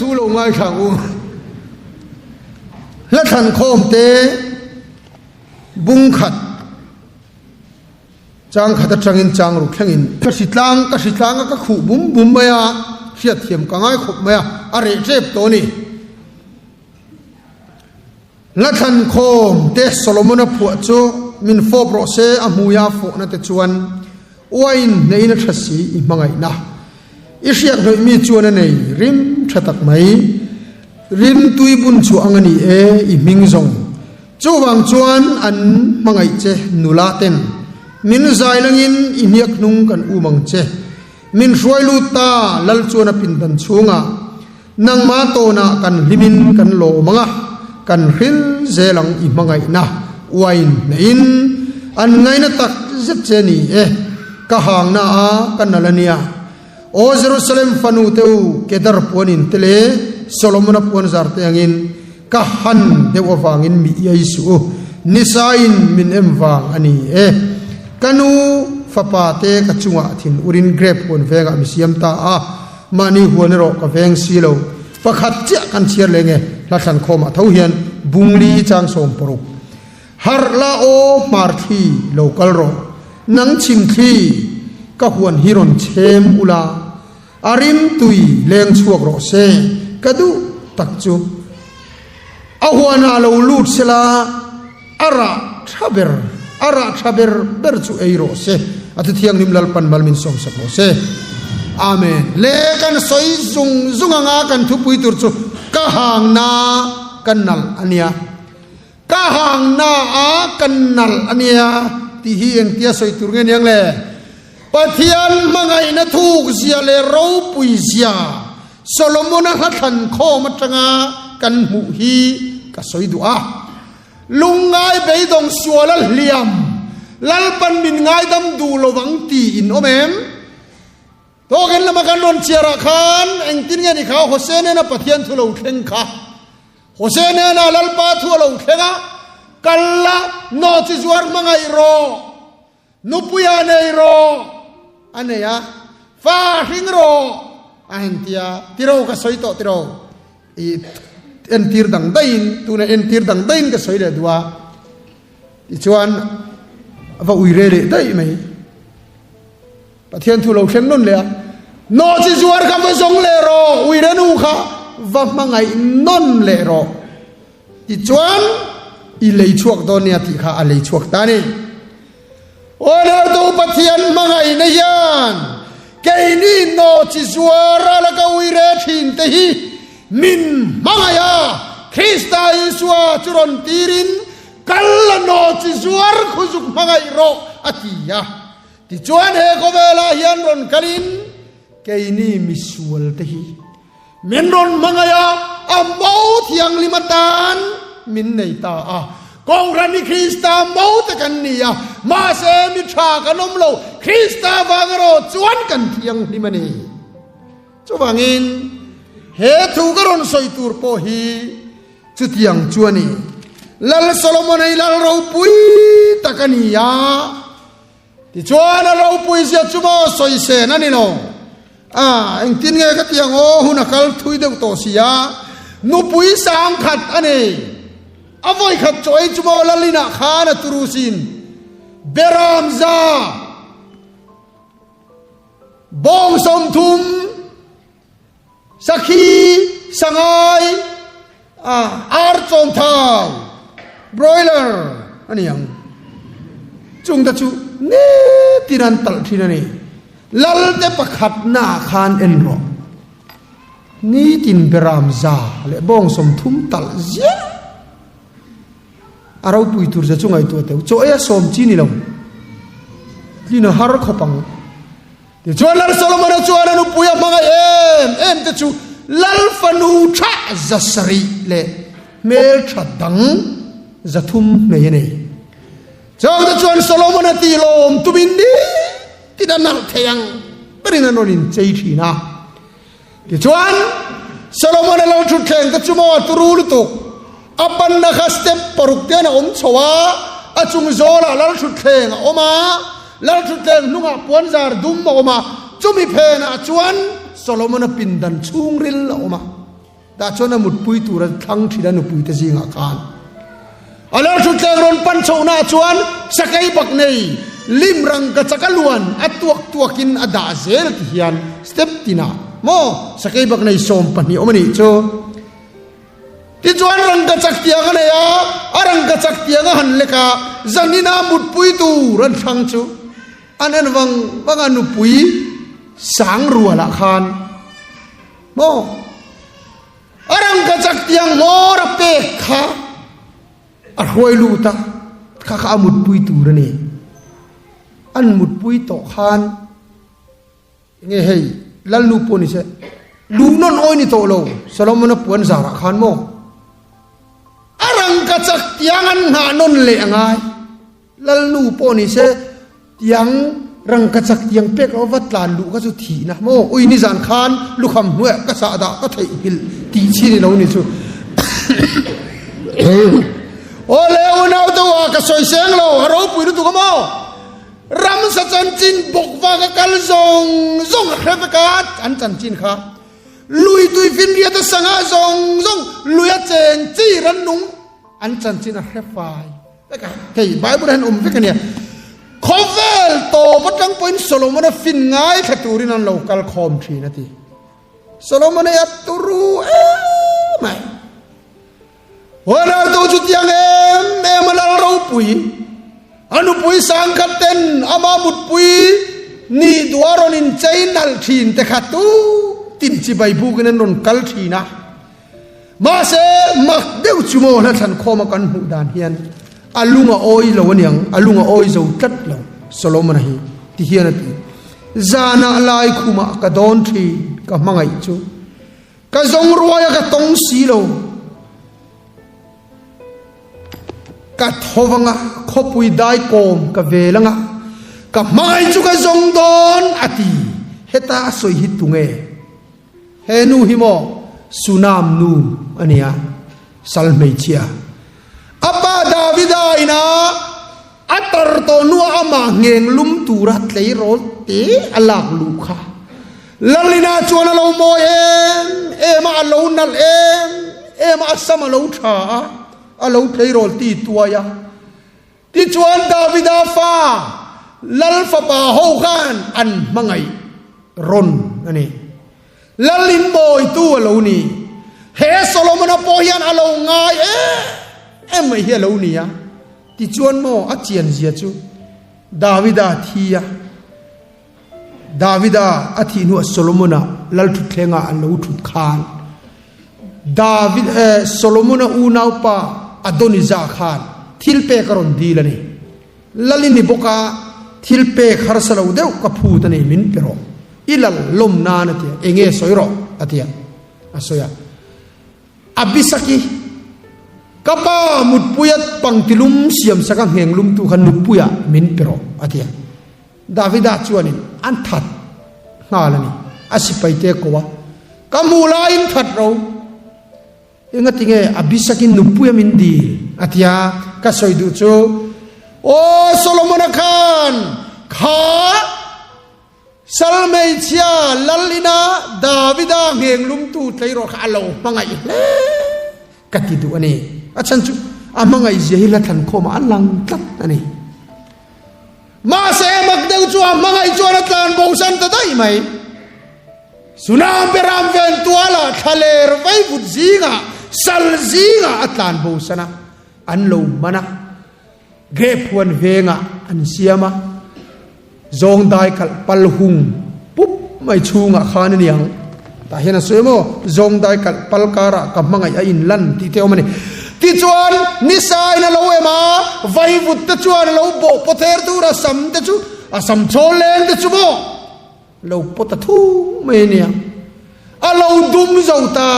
thu lo ngaithla ang u. Hla thlan khawm te bung khat chang khat atangin chang ruk thlengin ka hritlang ka hritlang a ka khuh bum bum mai a, hriatthiam ka ngai khawp mai a, a reh tep tawh a ni. Hla thlan khawm te Solomon-a phuah chu min fawp rawh se a hmuia fawhna te chuan uain hnehin a tha si i hmangaihna i hriak hnawih mi chuan a nei rim tha tak mai rim tui bun chhuah ang a ni e i hming zawng chuvang chuan an hmangaih che nula ten min zai langin i hniak hnung kan um ang che min hruai lut ta lal chuan a pindan chhungah Nangmah tawnah kan hlimin kan lawm ang a, kan hril zel ang i hmangaihna uain hneihin an ngaina tak zet che ni e, ka hangna a ka nal a nia. Aw Jerusalem fanu te u, Kedar puanin te leh Solomona puanzar te angin ka han deuh avangin mi iai suh u, nisain min em vang a ni e. Ka nu fapa te ka chungah thin urin grep huan vengah mi siam ta a, Mahni huan erawh ka veng si lo. Pakhat chiah kan chhiar leng e, hla thlan khawmah tho hian Bungli chang 60. Harh la aw hmar thli lo kal rawh, nang chhim thli ka huan hi rawn chhem ula, a rim tui leng chhuak rawh se, ka duh tak chu. A huanah lo lut sela a rah tha ber, a rah tha ber ber chu ei rawh se. A thi thianghlim Lalpan mal min sawmsak rawh se. Amen. Le kan sawi zung zung anga kan thupui tur chu ka hangna ka nalh a nia. Ka hangna a ka nalh a nia tih hi engtia sawi tur nge niang le? Pathian hmangaihna thuk zia leh ropui zia Solomon-a hla thlan khawm atanga kan hmuh hi ka sawi duh a. Lungngai beidawng sual a hliam, Lalpan min ngaidam duh lovang tih in awm em? Tawkin lama kan rawn chhiarah khan engtin nge ni kha Hosea nena Pathian thu lo thleng kha? Hosea nena Lalpa thu a lo thleng a, Kal la, nawhchi zuar hmangaih rawh. Nupuia nei rawh a nei a, fa hring rawh a han ti a, tiro ka sawi tawh tiro i entir dang daihin tuna entir dang daihin ka sawi leh duh a, tichuan a va ui re leh daih mai. Pathian thu lo thleng nawn leh a, nawhchi zuar kha va zawng leh rawh, ui re nu kha va hmangaih nawn leh rawh. Tichuan, i lei chhuak dawn nia tih kha a lei chhuak ta a ni. Aw Laltu Pathian hmangaihna hian keini nawhchi zuar a laka ui re thin te hi min hmangaih a, Krista Isua chu rawn tirin kal la nawhchi zuar khu zuk hmangaih rawh a ti a. Tichuan he khawvelah hian rawn kalin keini misual te hi Min rawn hmangaih a, a mo thianghlim atan min nei ta a. Kohhran hi Krista mo te kan ni a, mahse mi tha kan awm lo, Krista vang erawh chuan kan thianghlim a ni. Chuvangin he thu ka rawn sawi tur pawh hi chutiang chu a ni. Lal Solomon hi lal ropui tak a ni a. Tichuan a ropui zia chu maw sawi sen a ni lo. A, engtin nge ka ti ang aw, hun a kal thui deuh tawh si a, nupui sang khat a nei. A vawi khat chaw ei chu maw Lalinah khan a turu sin. Beram za, bawng 30, sakhi, sangai, a, ar chawmthau, broiler a ni ang. Chung te chu nitin an talh thin a ni. Lalte pakhatna ah khan en rawh. Nitin beram za leh bawng 30 talh ziah a ropui tur zia chu ngaihtuah teu. Chaw ei a sawm chi ni lo. Tlin a har khawp ang. Tichuan Lal Solomona chuan a nupui a hmangaih em em te chu Lal fanu tha 700 leh hmel tha dang 300 hmei a nei. Chawngte chuan Solomona tih lawm tumin ni tin a nalh thei ang berin an rawn inchei thin a. Tichuan Solomona lo thutthleng te chu maw a turu lutuk. A panna kha step paruk te an a awm chho a, a chung zawlah lal thutthleng a awm a, lal thutthleng hnungah puanzar dum a awm a, chumi phenah chuan Solomona pindan chhungril a awm a. Tah chuan a mutpui tur a thlang thin a nupuite zingah khan. A lalthutthleng rawn pan chhohnaah chuan sakei bak nei lim rangka chak a luan a tuak tuakin a dah zel ti hian step tinah maw sakei bak nei 12 awm a nih chu. Tichuan rangka chak tiang a nei a, a rangka chak tiang a han lek a, zanina mutpui tur an thlang chu an en vang vang a nupui sang rualah khan maw A rangkachak tiang hmawr a pek kha a hruai lut a, kha kha a mutpui tur a ni. An mutpui tawh khan enge hei Lalnu pawh ni se luh nawn awi ni tawh lo Solomon-a puan zarah khan maw a rangkachak tiang an nghah nawn leh a ngai. Lalnu pawh ni se tiang rangkachak tiang pek lo va tlan luh kha chu thihna maw ui nizan khan lukham hnuaiah ka sah dah ka theihnghilh tih chi ni lo ni chu Awle unau deuh ah ka sawi seng lo a ropui lutuk a maw ramsa chanchin bawk va ka kal zawng zawng a hre vek a an chanchin kha lui tui finriat a sangha zawng zawng lui a cheng chi rannung an chanchin a hre fai Vek a, hei Bible hian awm vek a nia. Khawvel tawp atang pawhin Solomon-a fin ngaithla turin an lo kal khawm thin a ti. Solomon-a hi a turu em mai. Huanartu chu tiang em em a lal ropui. A nupui sangkhat ten ama mutpui ni duh a rawn inchei nalh thin te kha tu tin chibai bukin an rawn kal thin a. Mahse, mak deuh chu maw hla thlan khawma kan hmuh dan hian a lung a awi lo aniang, a lung a awi zo tlat lo Solomon-a hi ti hian a ti. Zanah lai khumah ka dawn thin, ka hmangaih chu ka zawng ruai a ka tawng si lo. Ka tho anga, khawpui dai kawm ka vel anga, ka hmangaih chu ka zawng dawn a ti. Heta a sawi hi tunge? He nu hi maw Sunam nu a nia, sal hmeichhia. A pa Davida ina a tar tawh hnua amah ngheng lum tura tleirawl te a lak luh kha. Lalina chuan a lo mawi em em a, a lo nalh em em a, a sam a lo tha a, a lo tleirawl ti tuai a. Tichuan Davida fa Lal fapa ho khan an hmangaih rawn a ni. Lal in bawitu a lo ni. He Solomona pawh hian a lo ngai em em mai hi a lo ni a. Tichuan maw a chian zia chu Davida thi a, Davida a thih hnuah Solomona lal thutthlengah a lo thut khan David eh, Solomona unaupa Adonijah khan thil pek a rawn dil a ni. Lal i ni bawk a, thil pek harsa lo deuh ka phut a ni, min pe rawh. I lal lawm nan a ti a, enge sawi rawh a ti a, a sawi a. Abisaki, Ka pa mutpuia pangtilum siamsaka ngheng lumtu kha nupuia min pe rawh a ti a. Davida chuanin an that nghal a ni. A sipaite ko a, Ka hmuh laiin that ro. Engati nge Abisakin nupuia min dil? a ti a. Ka sawi duh chu, Aw Solomona khan kha sal hmeichhia lal ina Davida ngheng lumtu tleirawl kha a lo hmangaih hle ka ti duh a ni. A chhan chu a hmangaih zia hi la thlan khawmah a lang tlat a ni. Mahse mak deuh chu a hmangaih chuan a tlan bosan ta daih mai. Sunam beram ven tualah thlaler vaivut zingah sal zingah a tlan bosan a, an lo man a. Grape huan vengah an siam a, zawng dai kalh pal hung pup mai chhungah khan a niang. Tah hian a sawi maw, zawng dai kalh pal karah ka hmangaih a inlan tih te awm a ni. Tichuan, nisain a lo em a, vaivut te chuan a lo bawh pawther tur a sam te chu, a sam chawl leng te chu maw lo pawt a thu mai a nia. A lo dum zo ta.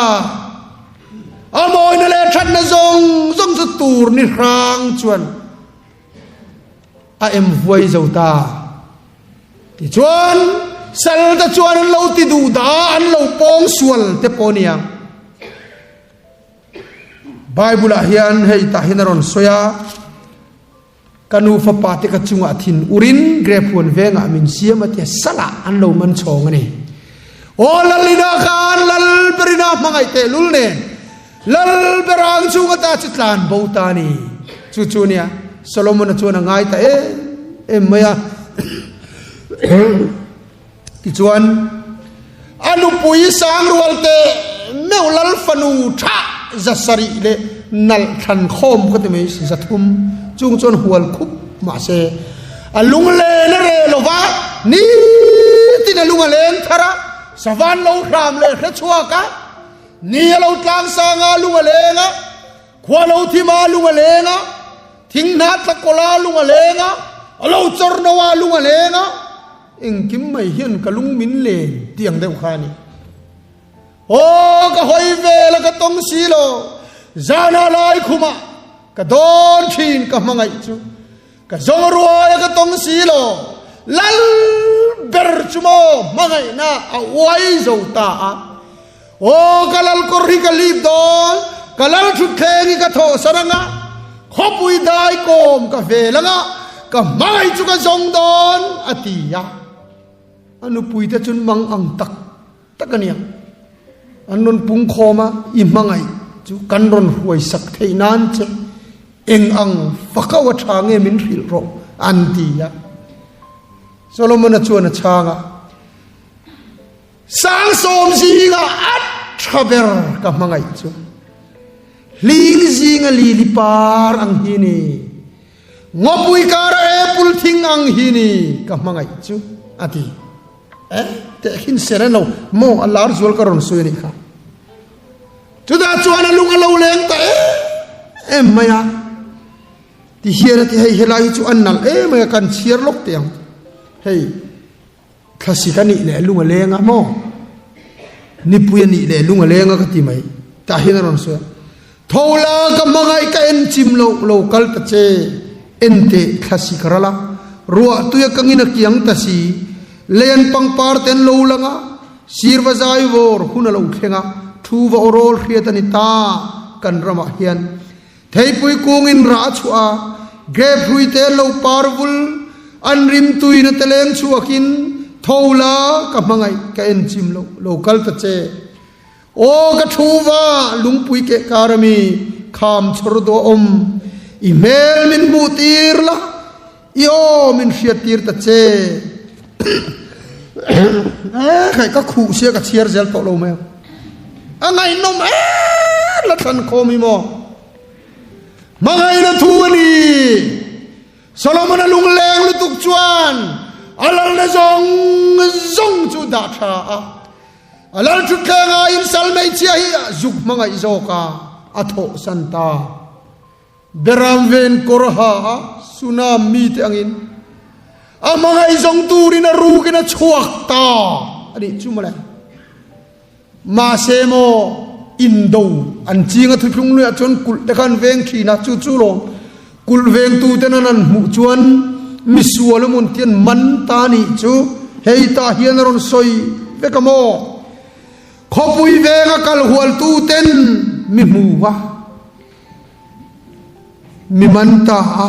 A mawina leh thatna zawng zawng chu tur ni hrang chuan a em vuai zo ta. Tichuan, sal te chuan an lo ti duh dah a, an lo pawng sual te pawh nia. Bible ah hian hei tah hian a rawn sawi a, Ka nu fapa te ka chungah thin urin grape huan vengah min siam a tia salah an lo man chhawng a ni. Aw Lalina khan Lal berina hmangaih teh lul nen Lal berang chung ata chu tlan bo ta ni. Chu chu nia Solomona chuan a ngai ta em em mai a. Tichuan a nupui Sangrual te meuh Lal fanu tha 700 leh nalh thlan khawm ka ti mai 300 chung chuan hual khup mahse a lunglen a reh lo va, nitin a lung a leng thar a, savan lo hram leh hre chhuak a, ni a lo tlang sang a lung a leng a, khua lo thim a lung a leng a, thing hna tla kawlh a lung a leng a, a lo chawr no a lung a leng a, engkim mai hian ka lung min len tih ang deuh kha a ni. Aw ka hawi vel a ka tawng si lo, zana lai khumah ka dawn thin ka hmangaih chu. Ka zawng ruai a ka tawng si lo, Lal ber chu maw hmangaihna a uai zo ta a. Aw ka lal kawr hi ka lip dawn, ka lal thutthleng hi ka thawh san anga, khawpui dai kawm ka vel anga, ka hmangaih chu ka zawng dawn a ti a. A nupuite chun mang ang tak tak a nia. An rawn pung khawm a, i hmangaih chu kan rawn hruaisak theih nan che eng ang fakau a tha nge min hrilh rawh an ti a. Solomon-a chuan a chhang a, 70,000 zinga a tha ber ka hmangaih chu hling zinga lili par ang hi ni. Ngawpui kara apple thing ang hi ni ka hmangaih chu a ti. Eh, tehkhin ser an lo maw a lar zual ka rawn sawi a nih kha. Chutah chuan a lung a lo leng ta em em mai a. Ti hian a ti hei helai hi chu an nalh em mai a kan chhiar lawk teh ang. Hei thlasik a nih leh lung a leng a maw nipui a nih leh lung a leng a ka ti mai. Tah hian a rawn sawi a. Tho la ka hmangaih ka en chim lo lo kal ta che, en teh thlasik ral a, ruah tui a kangin a kiang ta si, lei an pangpar te an lo lang a, sirva zai vawr hun a lo thleng a, thu va aw rawl hriat a ni ta, kan ramah hian theipui kungin rah a chhuah a, grape hrui te an lo par vul, an rim tuina te leng chhuakin, tho la ka hmangaih ka en chim lo lo kal ta che. Aw ka thu va lungpui keh kar ami kham chhawr duah awm i hmel min hmuh tir la i aw min hriat tir ta che eh ka khuh sia ka chhiar zel tawh lo mai a ngaihnawm em la thlan khawm hi maw hmangaihna thu a ni Solomon-a lungleng lutuk chuan a lalna zawng zawng chu dah tha a A lal thutthleng ah in sal hmeichhia hi zuk hmangaih zawk a, a thawhsan ta. Beram ven kawr ha a Sunam mite angin a hmangaih zawng turin a rukin a chhuak ta a nih chu mawle. Mahse maw indo an ching a thuthlung luiah chuan kulh te kha an veng thin a, chu chu lawm Kulh vengtuten an an hmuh chuan misual a mun tian man ta nih chu hei tah hian a rawn sawi vek a maw? Khawpui venga kal hualtuten mi hmu a, mi man ta a,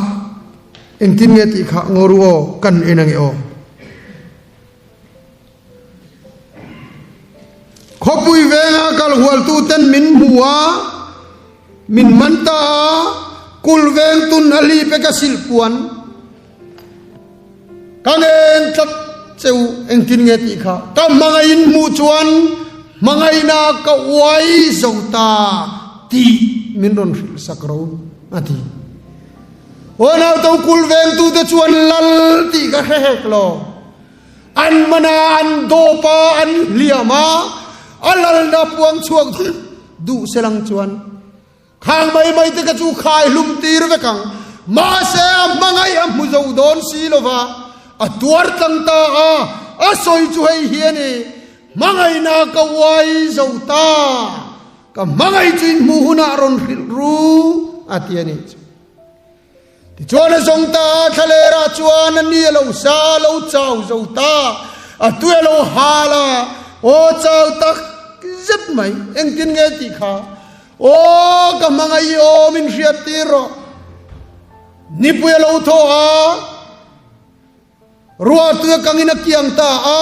engtin nge tih kha ngaw ru aw, kan en ange aw. Khawpui venga kal hualtuten min hmu a, min man ta a, kul veng tun a hlip e ka silh puan. Ka ngen tlat cheu engtin nge tih kha ka hmangaihin hmuh chuan hmangaihna ka uai zo ta tih min rawn hrilh sak ro a ti. Aw nauto kul vengtute chuan lal tih ka hre hek lo. An man a, an dawp a, an hliam a, a lalna puang chhuak duh se lang chuan khang mai mai te kha chu khai hlum tir vek ang. Mahse a hmangaih a hmu zo dawn si lo va, a tuar tlang ta a, a sawi chu hei hi a ni, Hmangaihna ka uai zo ta, ka hmangaih chu inhmuh hunah rawn hrilh ru, a ti a nih chu. Tichuan a zawng ta a, thlalerah chuan a ni a lo sa, a lo chau zo ta, a tui a lo hal a, aw chau tak zet mai, engtin nge tih kha, aw ka hmangaih i aw min hriat tir rawh, nipui a lo thaw a, Ruah tui a kangin a kiang ta a,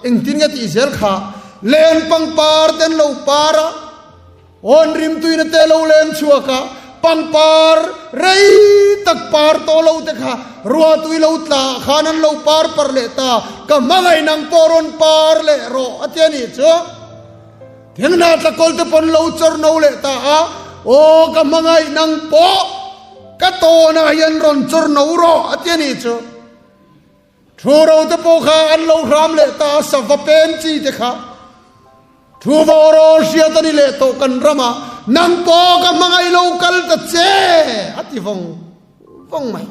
engtin nge tih zel kha? Len pangpar te an lo par a, awn rimtuina te a lo leng chhuak a, pangpar rei tak par tawh lo te kha ruahtui lo tla ah khan an lo par par leh ta, ka hmangaih nang pawh rawn par leh rawh a ti a nih chu. Thinghnah tlakawl te pawn lo chawr no leh ta a, aw ka hmangaih nang pawh ka tawnah hian rawn chawr no rawh a ti a nih chu. Thu ro te pawh kha an lo hram leh ta a, sava pem chi te kha thu va aw rawl hriat a ni leh tawh kan ramah nang pawh ka hmangaih lo kal ta che a ti vawng vawng mai.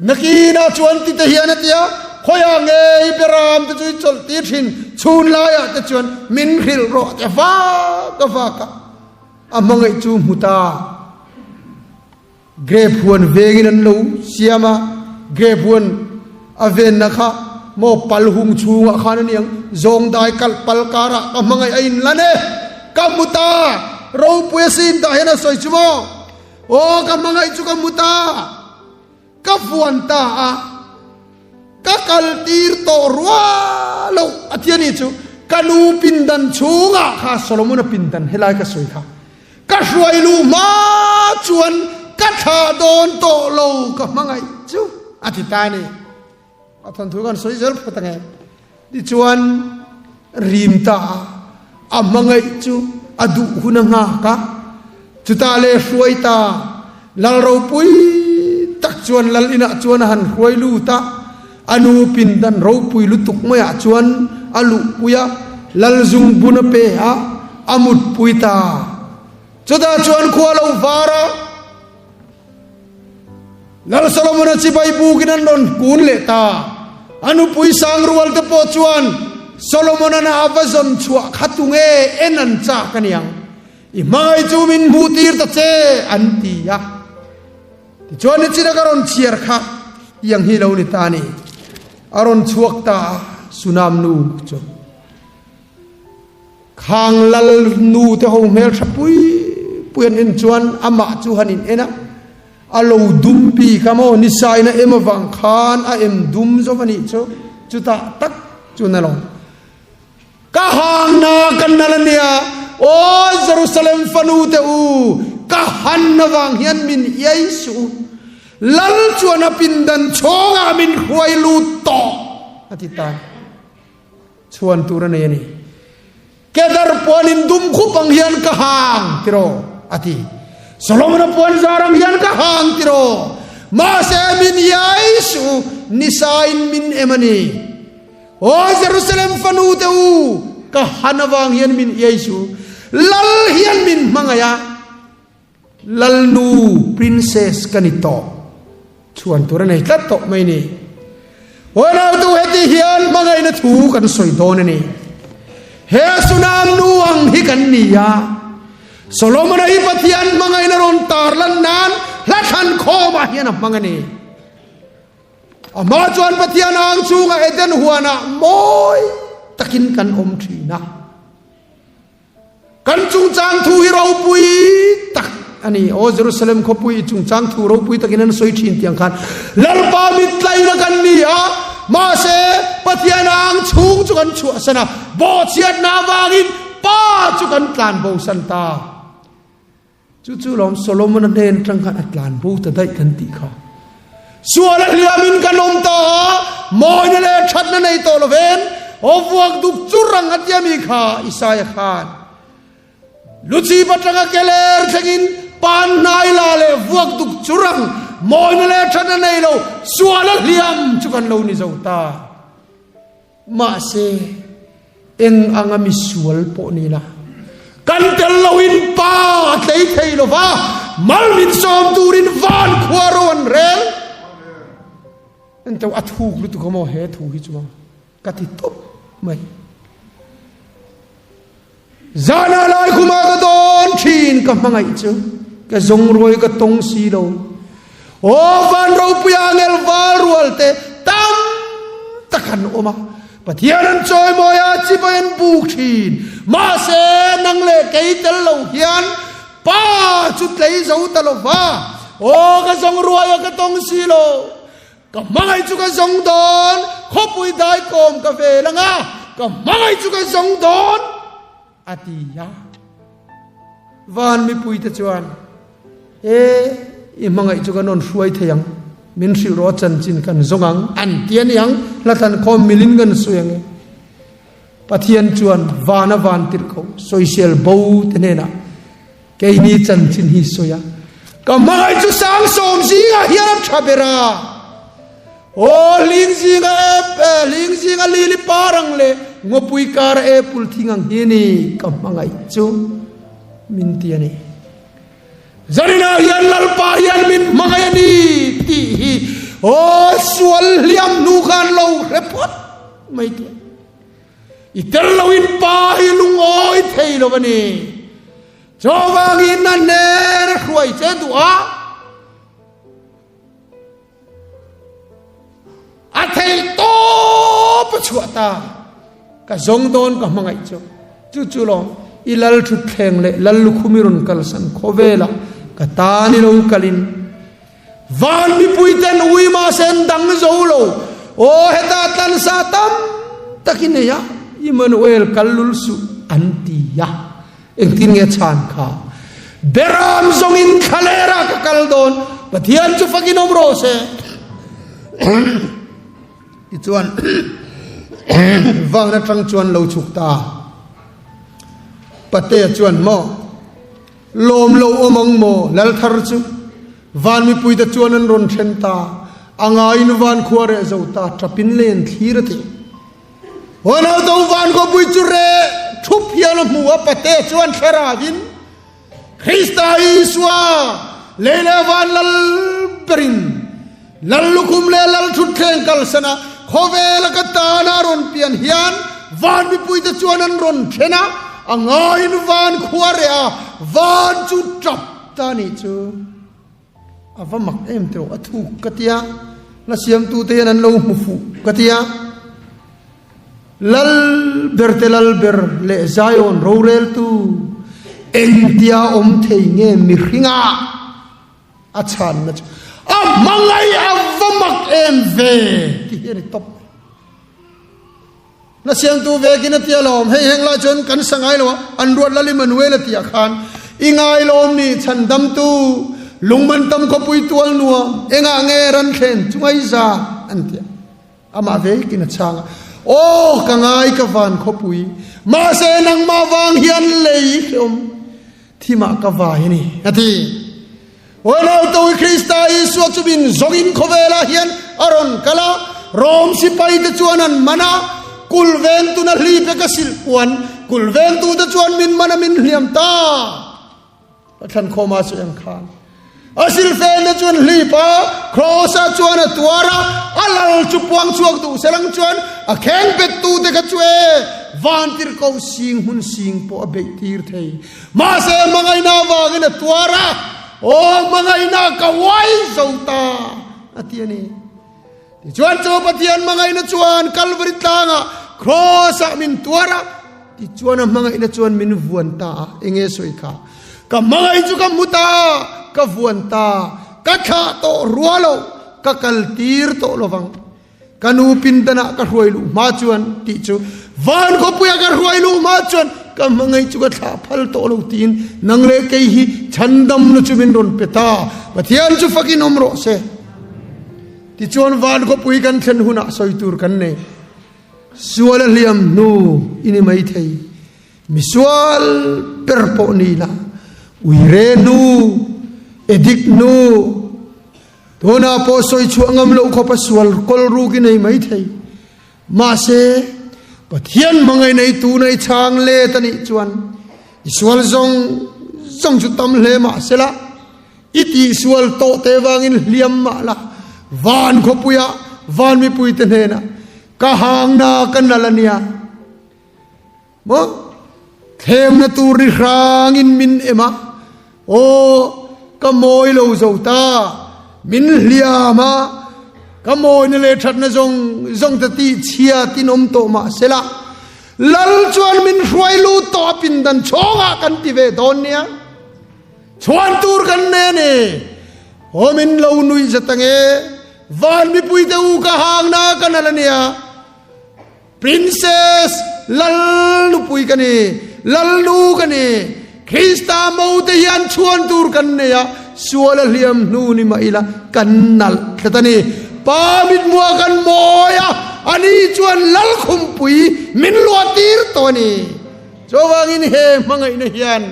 Nakinah chuan ti te hian a ti a, khawiah ngei beram te chu i chawlh tir thin, chhun laiah te chuan min hrilh rawh a ti a, vak a vak a, a hmangaih chu hmu ta. Grape huan vengin an lo siam a, grape huan a venna kha maw pal hung chhungah khan a niang, zawng dai kalh pal karah ka hmangaih a inlan e, ka hmu ta, ropui a sin tah hian a sawi chu maw, aw ka hmangaih chu ka hmu ta, ka vuan ta a, ka kal tir tawh rua lo a ti a ni chu, ka nu pindan chhungah kha Solomon-a pindan helai ka sawi kha. Ka hruai luh hma chuan ka thlah dawn tawh lo ka hmangaih chu a ti ta a ni. A thawnthu kan sawi zel phawt ange. Tichuan rim ta a, a hmangaih chu a duh hun a nghak a, chutah leh hruai ta lal ropui tak chuan lal inah chuan a han hruai lut a, a nu pindan ropui lutuk maiah chuan a luhpui a, lal zungbun a pe a, a mutpui ta. Chutah chuan khua lo var a, Lal Solomon-a chibai bukin an rawn kun leh ta. A nupui Sangrual te pawh chuan Solomon-an a va zawn chhuah kha tunge en an chak a niang. I hmangaih chu min hmuh tir ta che an ti a. Tichuan nichina ka rawn chhiar kha tiang hi lo ni ta a ni. A rawn chhuak ta a, Sunam nu chu. Khang lal nu te ho hmel tha pui pui an en chuan amah chu han in en a, a lo dum bik a maw, nisaina em avang khan a em dum zawk a nih chu, chutah tak chuan a lo. Ka hangna ka nal a nia, Aw Jerusalem fanu te u, ka han avang hian min iai suh u, Lal chuan a pindan chhawngah min hruai lut tawh, a ti ta. Chhuan tur a nei a ni. Kedar puanin dum khup ang hian ka hang tiraw, a ti. Solomon-a puan zar ang hian ka hang tiraw. Mahse min iai suh u, nisain min em a ni. Aw Jerusalem fanu te u, ka han avang hian min iai suh u. Lal hian min hmangaih a, Lalnu, princess, ka ni tawh. Chhuan tur a nei tlat tawh mai ni. Unautu heti hian hmangaihna thu kan sawi dawn a ni. He Sunam nu ang hi kan ni a. Solomon-a hi Pathian hmangaihna rawn tarlan nan hla thlan khawmah hian a hmang a ni. Amah chuan Pathian ang chhungah Eden huanah mawi takin kan awm thin a. Kan chungchang thu hi ropui tak a ni. Aw Jerusalem khawpui i chungchang thu ropui takin an sawi thin tiang khan Lalpa mittlaina kan ni a, mahse Pathian ang chhung chu kan chhuahsan a, bawhchhiatna avangin Pa chu kan tlanbosan ta. Chu chu lawm Solomon-a hnen atang khan a tlan bo ta daih kan tih kha. Sual a hliamin kan awm ta a, mawina leh thatna nei tawh lovin aw vuak duk chur ang a tia mi kha Isaia khan. Luchip atanga keler thlengin pan hnai la leh vuak duk chur ang mawina leh thatna nei lo sual a hliam chu kan lo ni zo ta. Mahse, eng anga misual pawh ni la, kan tel loin Pa a tlei thei lo va, mal min sawm turin van khua ro an rel. Enteu a thuk lutuk a maw he thu hi chu ka ti tawp mai. Zana lai khuma ka dawn thin ka hmangaih chu ka zawng ruai ka tawng si lo. Aw van ropui angel val rual te tam tak an awm a. Pathian an chawimawi a chibai an buk thin. Mahse nang leh kei tel lo hian Pa chu tlei zo ta lo va. Aw ka zawng ruai a ka tawng si lo. Ka hmangaih chu ka zawng dawn, khawpui daikawm ka vel ang a, Ka hmangaih chu ka zawng dawn a ti a. Van mipuite chuan, E, i hmangaih chu kan rawn hruai thei ang, min hrilh rawh a chanchin kan zawng ang, an ti a ni ang, hla thlan khawm milin kan sawi ang e. Pathian chuan van a van tirh ko, sawisel bo te hnenah keini chanchin hi sawi a, ka hmangaih chu sang sawm zingah hian a tha ber a, aw hling zinga hling zinga lili par ang leh ngawpui kara apple thing ang hi a ni ka hmangaih chu min ti a ni. Zaninah hian Lalpa hian min hmangaih a ni tih hi aw sual hliam hnu khan lo hre phawt mai teh. I tel loin pa hi lungawi thei lo a ni. Chuvangin a hnen a hruai che duh a. A thei tawp a chhuah ta. Ka zawng dawn ka hmangaih chu. Chu chu lawm i lal thutthleng leh lal lukhum i rawn kalsan khawvela ka tan i lo kalin van mipui ten ui mahse an dang zo lo. Aw heta tlansa tam tak i nei a, Immanuel kal lul suh an ti a. Engtin nge chhan kha? Beram zawngin thlalera ka kal dawn, Pathian chu fakin awm rawh se. Tichuan van atang chuan lo chhuk ta. Patea chuan maw lawm lo awm ang maw lal thar chu van mipuite chuan an rawn then ta a ngaiin van khua reh zo ta tapin len thlir a ti. Huanau van khawpui chu reh thup hian a hmu a Patea chuan thlarauin Krista Isua lei leh van lal berin lal lukhum leh lal thutthleng kalsan a khawvela ka tana rawn pian hian van mipuite chuan an rawn then a, a ngaiin van khua reh a, van chu tap ta nih chu. A va mak em teh a thuk ka tia, hla siamtute hian an lo hmu fuh ka tia. Lal ber te lal ber leh Zion roreltu engtia awm thei nge mihringa a chhanna chu a hmangaih a va mak em ve ti hi a ni tawp mai. Na siamtu vekin a tia lawm hei heng lai chuan kan sa ngai lo a an ruat lal Immanuel a tia khan i ngai lawm ni chhandamtu lungman tam khawpui tual nuam engah nge ran thlen chungai za an tia. Amah vekin a chhang a, Aw, ka ngai ka van khawpui, mahse nangmah vang hian lei hrehawm thimah ka vai a ni, a ti. Aw nauto i Krista Isua chu min zawngin khawvelah hian a rawn kal a, Rom sipaite chuan an man a, kul vengtuna hlipe ka silh puan, kul vengtute chuan min man a min hliam ta. A thlan khawm a sawi ang khan a silfente chuan hlip a, Kraws-ah chuan a tuar a, a lal chu puang chhuak duh selang chuan a kheng bettute kha chu e vantirhkoh sing hmun sing pawh a beih tir thei. Mahse hmangaihna avangin a tuar a, Aw hmangaihna ka uai zo ta a ti a ni. Tichuan chu Pathian hmangaihna chuan Kalvari tlangah Kraws-ah min tuar a, tichuan a hmangaihna chuan min vuan ta a. Enge sawi kha? Ka hmangaih chu ka hmu ta, ka vuan ta, ka thlah tawh rua lo, ka kal tir tawh lo vang. Ka nu pindanah ka hruai luh hma chuan tih chu van khawpuia ka hruai luh hma chuan ka hmangaih chu ka thlah phal tawh lo tiin nang leh kei hi chhandamna chu min rawn pe ta. Pathian chu fakin awm rawh se. Tichuan van khawpui kan thlen hunah sawi tur kan nei. Sual a hliam hnu i ni mai thei. Misual ber pawh ni la, uire hnu, edik hnu, tunah pawh sawi chhuah ngam loh khawp a sual kawl ruk i nei mai thei. Mahse, Pathian hmangaih nei tuna i chhang let a nih chuan i sual zawng zawng chu tam hle mahsela, I tihsual tawh te vangin hliam mah la, van khawpuia van mipuite hnenah ka hangna ka nal a nia. Maw? Thlemna tur ni hrangin min em a, aw, ka mawi lo zo ta, min hliam a, ka mawina leh thatna zawng zawng te tihchhia tin awm tawh mah sela, Lal chuan min hruai lut tawh a pindan chhawngah kan ti ve dawn nia. Chhuan tur kan nei a ni. Aw min lo nuih zet ange. Van mipui te u ka hang na ka nal a nia. Princess Lal nupui ka ni, Lalnu ka ni. Krista mote hian chhuan tur kan nei a, sual a hliam hnu ni mah ila kan nalh tlat a ni. Pa mithmuah kan mawi a, ani chuan Lalkhumpui min luahtir tawh a ni. Chuvangin he hmangaihna hian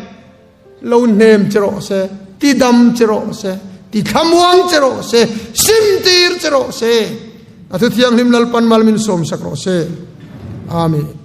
lo hnem che rawh se, ti dam che rawh se, ti thlamuang che rawh se, sim tir che rawh se. A thu thianghlim Lalpan mal min sawmsak rawh se. Amen.